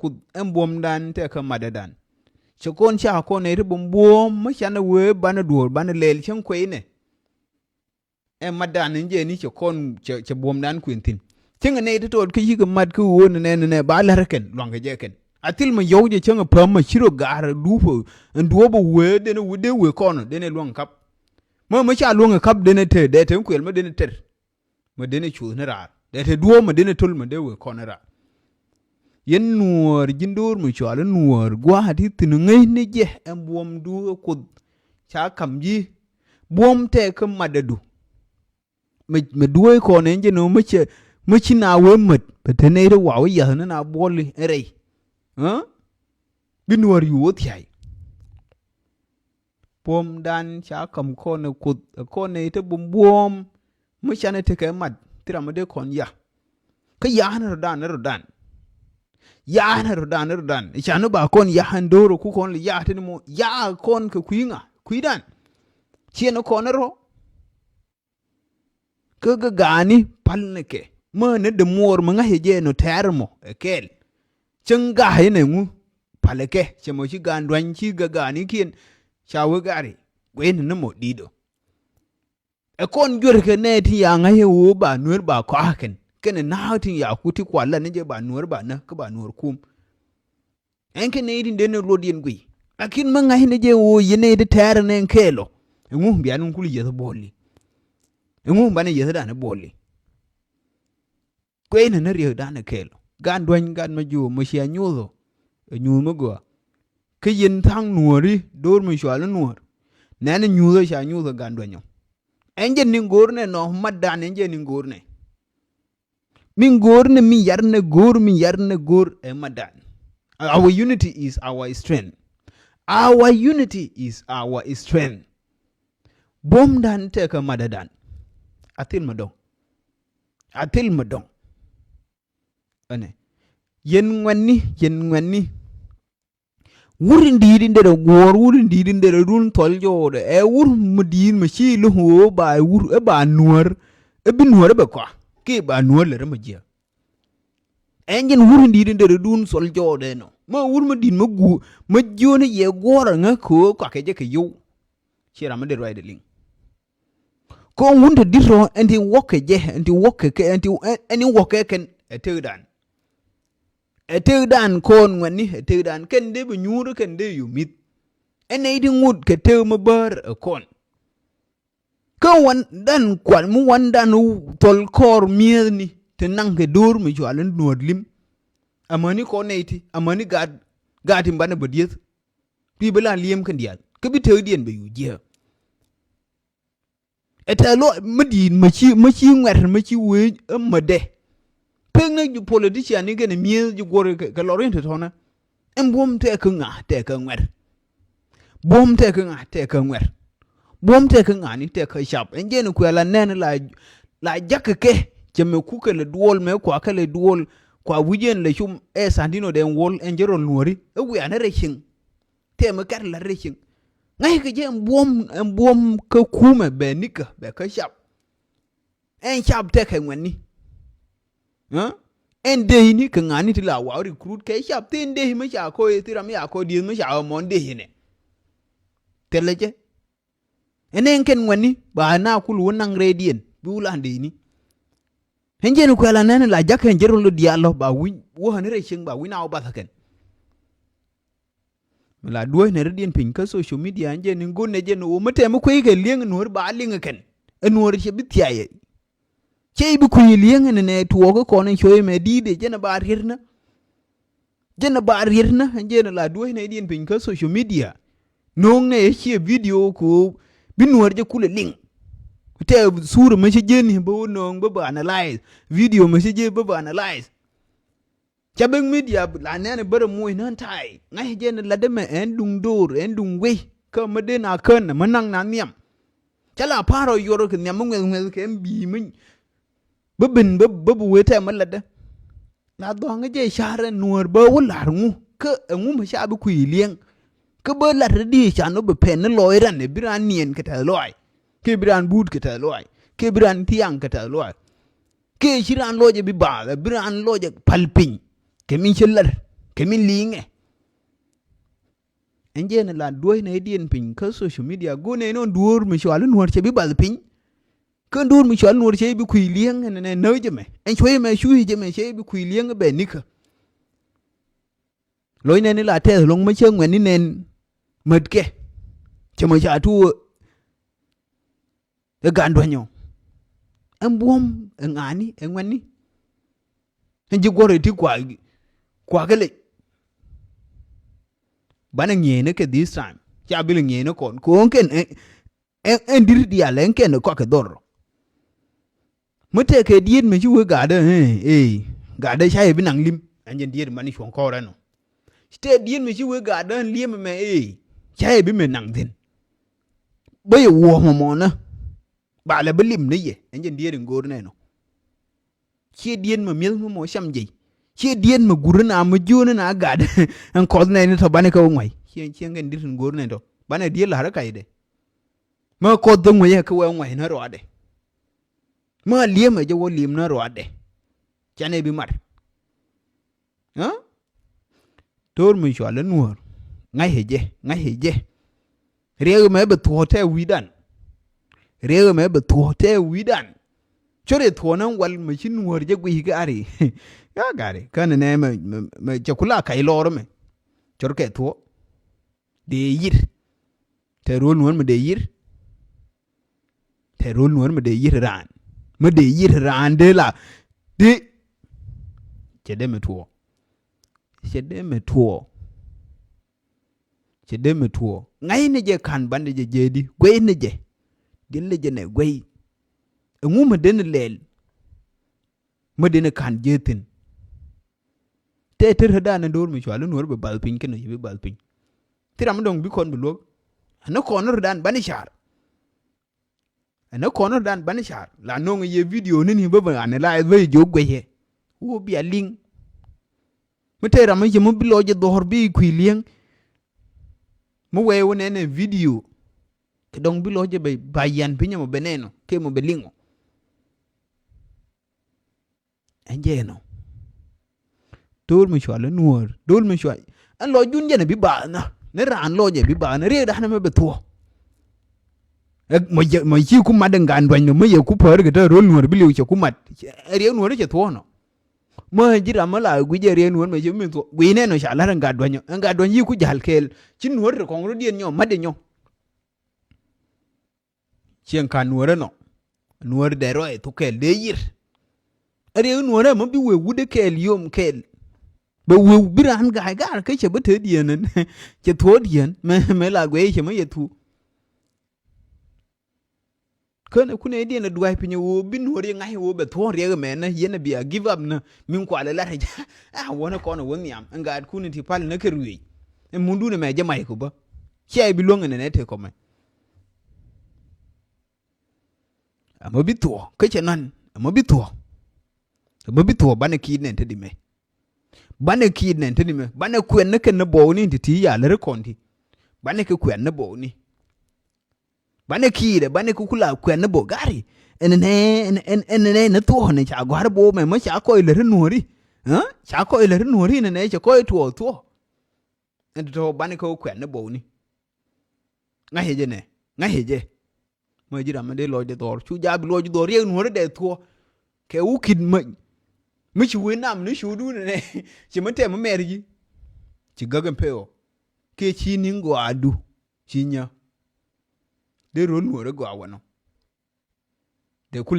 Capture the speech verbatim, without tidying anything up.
Kuoth ɛn buɔ̱mdan tɛkɛ matdädan. Cɛ kɔn ca kɔn nɛy ti buɔ̱m buɔ̱ɔ̱m mi canɛ wee banɛ duɔ̱ɔ̱r banɛ lɛl cäŋ kueynɛ. Ɛn matdan in jɛ ni cɛ kɔn cɛ, cɛ buɔ̱mdan kuën thi̱n. Cäŋ nɛy ti tɔɔt kä yi̱k mat kä ɣöö nɛ nɛ nɛ ba lär kɛn luaŋkɛ jɛ kɛn. A thil mi yɔw jɛ cäŋ päm mi ci rɔ ga̱a̱r duupä ɛn duɔ̱ɔ̱p ɛ wee denɛ wee dee wee kɔn denɛ luaŋ kap. Mä mi ca luäŋ ɛ kap denɛ te dee te kuɛl mä denɛ ter. Mä denɛ cuth ni raar dee te duɔ̱ɔ̱p mä denɛ töl mä dee wee kɔn ni raar. Yɛn nuɔɔr ji̱n do̱r mi cual i̱ nuɔɔr gua̱a̱t i̱ thi̱n ŋäcni jɛ ɛn buɔ̱mdu ɛ Kuoth ca ka̱m ji̱. Buɔ̱m tɛɛkä matdädu. Mɛ, mɛ duɔ̱ɔ̱c kɔn ɛn jɛ nɔ mä cɛ, mä ci na wee mät bɛ te nɛy ti waw i̱ yath ni na buɔli ɛn rɛy. Ɣä? Bi nuɔɔr yu wä thia̱y. Buɔ̱mdan ca ka̱m kɔn ɛ Kuoth ɛ kɔn ɛ i̱ te buɔ̱m buɔ̱ɔ̱m. Mi canɛ tekɛ mat thil ram mi dee kɔn ya. Kä ya̱a̱n rɔ̱dan rɔ̱dan. Ya̱a̱n rɔ̱dan rɔ̱dan. Canɛ ba kɔn ya̱a̱n do̱r ɛ ku kɔn lɛ ya̱a̱ tini mɔ ya̱a̱ kɔn kɛ kui̱ ŋa kui̱dan. Ciɛn ɛ kɔn ɛ rɔ. Kä gɛ ga̱a̱ni pal ni kɛ mä ni dee muɔɔr mi ŋa̱cɛ jɛ nɔ tɛɛr mɔ ɛ kɛɛl. Cäŋ ga̱a̱ inɛ ŋu pal ɛ kɛ cɛ mɔ ci ga̱a̱n duany ci gɛ ga̱a̱ni kiɛn. Ca wee gari guɛy ni ni mɔ di̱i̱t ɔ. Ɛ kɔn juer kɛ nɛ tin ya ŋa̱c ɛ ɣöö ba nueer ba kɔa̱a̱kɛn kɛnɛ na̱a̱k tin ya ku ti kual la ni jɛ ba nueer ba nä kä ba nueer kum. Ɛn kɛ nɛy tin den ni luɔt yɛn guiy. Lakin mä ŋa̱c ni jɛ ɣöö yɛn nɛy ti tɛɛr ɛn ɛn kɛɛl ɔ. Ɛŋu bia ni kul yeth buɔli. Ɛŋu banɛ yeth dan buɔli. Kuey nɛ ni riekdan ɛ kɛɛl ɔ. Gan duany gan ma jiö ma cia nyuuth ɔ. Ɛ nyuuth ma gɔaa. Kä yɛn tha̱a̱ŋ nuɔ̱ɔ̱ri do̱r mi cual ni nuɔ̱ɔ̱r. Nɛn ɛ nyuuth ɔ ca nyuuth ɔ gan duany ɔ. Ɛn jɛ ni go̱o̱r nɛ nɔ matdan ɛn jɛ ni go̱o̱r nɛ. Min go̱o̱r ni min yar ni go̱o̱r min yar ni go̱o̱r ɛ matdan. Our unity is our strength. Our unity is our strength. Buɔ̱mdan tɛkɛ matdädan. A thil mi dɔ̱ŋ. A thil mi dɔ̱ŋ. Ɛnɛ. Yɛn ŋuɛ̈tni, yɛn ŋuɛ̈tni. Wur in di̱i̱t in derɛ guɔ̱ɔ̱r, wur in di̱i̱t in derɛ run thɔl jɔɔdɛ. Ɛ wur mi di̱i̱t mi ci lo̱ŋ ɣöö ba ɛ wur, ɛ ba nuäär. Ɛ bi nuäär ɛ bɛ kɔa. Kiɛ ba nuäär lɛ rɛ mi jiääk. Ɛn jɛn wur in di̱i̱t in derɛ run thɔl jɔɔdɛ nɔ. Mä wur mi di̱i̱t mi guur, mi jiöni yɛ guɔ̱ɔ̱r aŋä kɛ ɣöö kɔakɛ jɛ kɛ yio̱w. Ciɛ ram mi dee ruacdɛ liŋ. Kɔn wun te di̱t rɔ ɛn ti wäkɛ jɛ, ɛn ti wäkɛ kɛ, ɛn ti, ɛn, ɛn ti wäkɛ kɛn ɛ tëkdan. Ɛ tëkdan kɔn ŋuɛ̈tni, ɛ tëkdan kɛn dee bi nyuur kɛn dee yio̱w mi̱th. Ɛn nɛy ti ŋot kɛ tëk mi bäär ɛ kɔn. Kä wandan kual mi wandan thɔl kɔr mi̱ethni te naŋ kɛ do̱r mi cual in nuɔ̱ɔ̱r li̱m. Amäni kɔn nɛy ti, amäni gaat, gaat in banɛ bä dieth. Ti bi la li̱em kɛn diaal. Kä bi tëkdiɛn bɛ yio̱w jiääk. Ɛ tɛth lɔaac mi di̱i̱t mi ci, mi ci ŋuɛ̈t mi ci wee ɛ mätdɛ. Pek ni ji̱ politician ni kɛnɛ mi̱eth ji̱ guɔ̱r kɛ, kɛ lɔr in te tɔ̱nä. Ɛn buɔ̱m tɛk kä ŋa tɛk kä ŋuɛ̈t. Buɔ̱m tɛk kä ŋa tɛk kä ŋuɛ̈t. Buɔ̱m tɛk kä ŋa ni tɛk kä cap. Ɛn jɛn kuɛ la nɛn la, la jakä kɛ. Cɛ mɛ kukɛ lɛ duɔl mɛ kua kɛ lɛ duɔl. Kua wi̱c ɛn lɛ cum ɛ Sandino dɛ ɛn wuɔl ɛn jɛ rɔl nuɔ̱ri. Ɛ wianɛ rɛ cieŋ. Tɛmɛ kɛt la̱t rɛy cieŋ. Ŋa̱ckɛ jɛ ɛn buɔ̱m, ɛn buɔ̱m kä kumɛ bɛ nikä bɛ kä cap. Ɛn cap tɛkɛ ŋuɛ̈tni. Ɣä? Ɛn dee ini kɛ ŋa̱ni ti la waw recruit kɛ cap thin dee mi ca kɔ, thi ram ya kɔ dieth mi ca ɣä mɔn dee inɛ. Thilɛ jɛ. Ɛn ɛn kɛn ŋuɛ̈tni ba na kul wä naŋ rɛydiɛn bi wä lan dee ini. Ɛn jɛn kuɛ la nɛn la ja̱k kɛn jɛ rol diaal lɔ ba wi̱ny wä ɣän rɛy cieŋ ba wi̱ny na wä bath kɛn. Mi la duɔ̱ɔ̱cnɛ rɔ̱diɛn piny kä social media ɛn jɛn in go̱n nɛ jɛn ɣöö mi tɛm mi kueckɛ li̱eŋ ɛ nuɔ̱ɔ̱ri ba li̱eŋ ɛ kɛn. Ɛ nuɔ̱ɔ̱ri cɛ bi thiayɛ. Cɛ i̱ bi kui̱ li̱eŋ ɛn nɛ tuɔɔk kä kɔn in cuɔ̱ɔ̱c mɛ di̱i̱t ɛ jɛn ɛ ba rietnä. Jɛn ɛ ba rietnä ɛn jɛn ɛ la duɔ̱ɔ̱cnɛ rɔ̱diɛn piny kä social media. No̱o̱ŋnɛ ɛ ciɛ video kɛ ɣöö bi nuɔ̱ɔ̱ri jɛ kulɛ li̱eŋ. Tɛ thurɛ mi cä jeni bä wä nööŋ bä bä analyze. Video mi cä jeni bä bä analyze. Ca bek media la nɛn bärɛ moc nän ta̱a̱y ŋa̱c jɛ ni latdä mɛ ɛn duŋ do̱r ɛn duŋ wei kä mä den a kän mä naŋ na nhiam. Ca la pa̱a̱r rɔ yuɔr kɛ nhiam mä ŋuɛth ŋuɛth kɛ ɛn bi̱i̱ mä bä ben bä bä bi wee tɛm mä latdä. La dhɔaŋä jɛ ca̱rɛ nuäär bä wä la̱r ŋu kä ɛŋu mä ca bi kui̱ liɛŋ. Kä bä lat rɛ di can wä bi pɛn ni lɔɔc ran ɛ bi ran niɛn kɛ tɛth lɔaac. Kɛ bi ran buut kɛ tɛth lɔaac kɛ bi ran thiaŋ kɛ tɛth lɔaac. Kɛ ci raan lɔcɛ bi baath ɛ bi raan lɔcɛ pal piny. Kɛ min cɛ lär. Kɛ min liŋɛ. Ɛn jɛn la duɔ̱c nɛy diɛn piny kä social media, go̱o̱r nɛy nɔn duɔ̱ɔ̱r mi cual i̱ Nuɔ̱ɔ̱r cɛ bi bath piny. Kä duɔ̱ɔ̱r mi cual i̱ Nuɔ̱ɔ̱r cɛ bi kui̱ li̱eŋ ɛn nɛ näk jɛ mɛ. Ɛn cuɔ̱c mɛ cuuc jɛ mɛ cɛ bi kui̱ li̱eŋ bɛ nikä. Lo̱c nɛn ila tɛth lo̱ŋ mä cä ŋuɛ̈tni nɛn mätkɛ. Cɛ mɔ ca tuɔ ɛ gan duɔ̱nyɔ. Ɛn buɔ̱m ɛ ŋa̱ni ɛ ŋuɛ̈tni. Ɛn ji̱ guɔ̱r ɛ ti kuak, kuak ɛ lec. Banɛ ŋi̱eecni kɛ this time. Ca bil ŋi̱eecni kɔn ko̱o̱ŋ kɛn ɛ, ɛ, ɛn di̱t diaal ɛn kɛn ɛ kɔak kɛ dhɔr. Mi tëëkɛ diet mi ci wee gaatdä, ee, ee, gaatdä ca yɛ bi naŋ lim. Ɛn jɛn diet mani cuɔ̱ŋ kɔɔrɛ nɔ. Tëë diet mi ci wee gaatdä ɛn liemɛ mɛ, ee, ca yɛ bi mɛ naŋ thi̱n. Bä yɛ wuɔ̱ɔ̱mɔ mɔnä. Ba lɛ bi lim ni yɛ. Ɛn jɛn diet in go̱o̱r nɛnɔ. Ciɛ diet mɛ mi̱eth mi mɔ cam jɛy. Ciɛ diet mɛ gur na mi jiöni na gat. Ɛn kɔth nɛy ni tɔ banɛ kɛ wä ŋuay. Ciɛ, ciɛ kɛn diet in go̱o̱r nɛn tɔ. Banɛ diet la̱r kacdɛ. Mä kɔth dhä ŋuay ɛ kɛ wä ŋuay ni ruadɛ. Mä liemɛ jɛ wä lim ni ruadɛ. Canɛ bi mat. Aa? To̱r mi cual i̱ Nuɔ̱ɔ̱r. Ŋa̱c ɛ jɛ, ŋa̱c ɛ jɛ. Riɛk mɛ bɛ thuɔ̱ɔ̱ tɛ wi̱dan. Riɛk mɛ bɛ thuɔ̱ɔ̱ tɛ wi̱dan. Cor i̱ thuɔ̱ɔ̱n ɛn wal mɛ ci Nuɔ̱ɔ̱r jɛ guic gari. Ya gari. Känɛ nɛ mɛ, mɛ, mɛ cɛ kula kac lɔɔr mɛ. Cor kɛ thuɔ̱ɔ̱. Dee yir. Tɛ ro̱l Nuɔ̱ɔ̱r mɛ dee yir. Tɛ ro̱l Nuɔ̱ɔ̱r mɛ dee yir raan. Mɛ dee yir raan dee la. Dee. Cɛ dee mɛ tuɔɔ. Cɛ dee mɛ tuɔɔ. Cɛ dee mɛ tuɔɔ. Ŋa̱cnɛ jɛ ka̱n banɛ jɛ jɛ di. Guɛcnɛ jɛ. Diɛl jɛ nɛ guɛc. Ɛŋu mɛ den lɛl. Mä den ɛ ka̱n ji̱ thi̱n. Tëë tër rödan ɛ do̱r mi cual i̱ Nuɔ̱ɔ̱r bɛ bath piny kɛn ɔ ci bi bath piny. Thil ram mi dɔ̱ŋ bi kɔn bi luäk. Ɛn ɛ kɔn rödan banɛ car. Ɛn ɛ kɔn rödan banɛ car. La no̱o̱ŋ yɛ video ni ni bä bä analyze bä yɛ jiök guɛcɛ. Wä bia liŋ. Mi tëë ram mi ci mi bi lɔc ɛ dhɔr bi kui̱ li̱eŋ. Mi wee wä nɛn ɛ video. Kɛ dɔ̱ŋ bi lɔc ɛ bɛ ba yian piny ɛmɔ bɛ nɛn ɔ kɛ mɔ bɛ liŋ ɔ. Ɛn jɛ ɛnɔ. To̱r mi cual i̱ Nuɔ̱ɔ̱r. Do̱l mi cual. Ɛn lɔcdun jɛn ɛ bi baath na. Ni raan lɔc ɛ bi baath na. Riɛkdan ɛmɛ bɛ thuɔ̱ɔ̱. Ɛ, mɔ jɛ, mɔ ci ku mat ɛn gan duany nɔ. Mɔ yɛ ku päär kɛ te ro̱l Nuɔ̱ɔ̱r bi liw cɛ ku mat. Ɛ riɛk Nuɔ̱ɔ̱r cɛ thuɔ̱ɔ̱ nɔ. Mɔ ji̱ ram mɔ la guic ɛ riɛk Nuɔ̱ɔ̱r mɛ cɛ mi thuɔ̱ɔ̱. Guic nɛn ɔ ca la̱r ɛn gan duany nɔ. Ɛn gan duany yi ku ja̱l kɛɛl. Ci Nuɔ̱ɔ̱r te kɔŋ rɔ̱diɛn nyɔ mat ɛ nyɔ. Cieŋ ka̱n Nuɔ̱ɔ̱rä nɔ. Nuɔ̱ɔ̱rä dee rɔy thok kɛɛl dee yir. Ɛ riɛk Nuɔ̱ɔ̱rä mɔ bi wee wut ɛ kɛɛl yom kɛɛl. Bɛ wee bi raan ga̱a̱c ga̱a̱r kä cɛ bä te diɛn ɛn. Cɛ thuɔ̱ɔ̱diɛn mɛ, mɛ la guɛy cɛ mɛ yɛ thu. Känɛ kunɛ diɛn ɛ dua̱a̱c piny ɛ ɣöö bi Nuɔ̱ɔ̱rä ŋa̱c ɛ ɣöö bɛ thuɔ̱ɔ̱n riɛk ɛmɛnä yɛn ɛ bia give up nä min kualɛ lat ɛ jɛ. A wänä kɔn ɛ wä nhiam ɛn gaatkun ɛ ti pal nä kɛ ruëëc. Ɛ mundun ɛmɛ jɛ mac kɔ bä. Ciɛ bi luäŋ ɛn ɛn ɛ tëë kɔmɛ. Ɛmɔ bi thuɔ̱ɔ̱ kä cɛ nɔn ɛmɔ bi thuɔ̱ɔ̱. Ɛmɔ bi thuɔ̱ɔ̱ banɛ kiit nɛn te di mɛ. Banɛ kiit nɛn te di mɛ banɛ kuɛn ni kɛn ni bɔɔni ti ti ya lär kɔn ti. Banɛ kɛ kuɛn ni bɔɔni. Banɛ kiit ɛ banɛ kɛ kula kuɛn ni bɔɔ gari. Ɛn nɛ ɛn ɛn nɛ ni thuɔ̱ɔ̱ ni ca gɔ̱a̱r bɔɔ mɛ mɔ ca kɔc lär Nuɔ̱ɔ̱ri. Ca kɔc lär Nuɔ̱ɔ̱ri nɛ nɛ cɛ kɔc tuɔɔk thuɔ̱ɔ̱. Ɛn tɔ̱ banɛ kɛ kuɛn ni bɔɔni. Ŋa̱cɛ jɛ nɛ ŋa̱cɛ jɛ. Mä ji̱ ram mi dee lɔcdɛ dhɔr cu ja̱ bi lɔcdɛ dhɔr riɛk Nuɔ̱ɔ̱ri dee thuɔ̱ɔ̱. Kɛ wukit mä mi ci wee nam ni cu duun nɛ ci mi tɛm mi mɛr ji̱. Ci gäk ɛn pek ɔ kiɛ ci ni̱ŋ gɔaa du ci nyä. Dee ro̱l Nuɔ̱ɔ̱ri gɔaa wänɔ. Dee kul